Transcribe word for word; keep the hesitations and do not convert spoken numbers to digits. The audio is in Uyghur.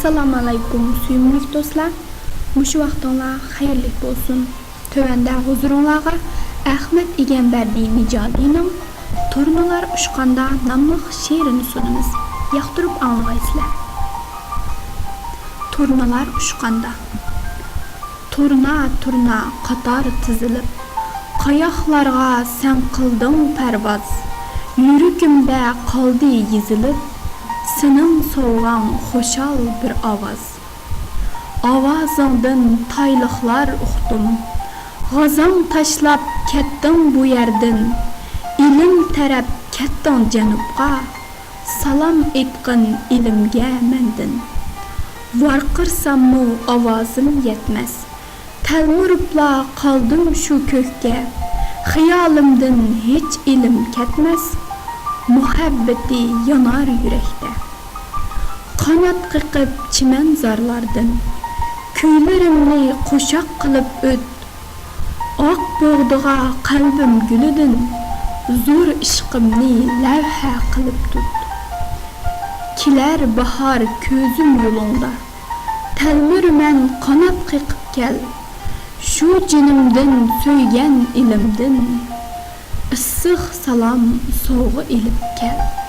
ئەسسالامۇئەلەيكۇم، سۆيۈملۈك دوستلار. مۇشۇ ۋاقتىڭلار خەيرلىك بولسۇن. تۆۋەندە ھۇزۇرۇڭلارغا ئەخمەت ئىگەمبەردى مىجادىنىڭ تۇرنىلار ئۇچقاندا ناملىق شېئىرىنى سۇنىمىز. ياقتۇرۇپ ئاڭلىغايسىلەر. تۇرنىلار ئۇچقاندا. تۇرنا، تۇرنا، قاتار تىزىلىپ، قاياقلارغا سەن قىلدىڭ پەرۋاز. يۈرىكىمدە قالدى يېزىلىپ، سېنىڭ سوۋغاڭ خۇشال بىر ئاۋاز. ئاۋازىڭدىن تايلىقلار ئۇقتۇم، غازاڭ تاشلاپ كەتتىڭ بۇ يەردىن. ئىلىم تەرەپ كەتتىڭ جەنۇبقا، سالام ئېيتقىن ئىلىمگە مەندىن. ۋارقىرىساممۇ ئاۋازىم يەتمەس، تەلمۈرۈپلا قالدىم شۇ كۆككە. خىيالىمدىن ھېچ ئىلىم كەتمەس، مۇھەببىتى يانار يۈرەكتە. قانات قېقىپ چىمەنزارلاردىن، كۈيلىرىمنى قوشاق قىلىپ ئۆت. ئاق بوغدىغا قەلبىم گۈلىدىن، زور ئىشقىمنى لەۋھە قىلىپ تۇت. كېلەر باھار كۆزۈم يولۇڭدا، تەلمۈرىمەن قانات قېقىپ كەل. شۇ جېنىمدىن سۆيگەن ئىلىمدىن، ئىسسىق سالام سوۋغا ئېلىپ كەل.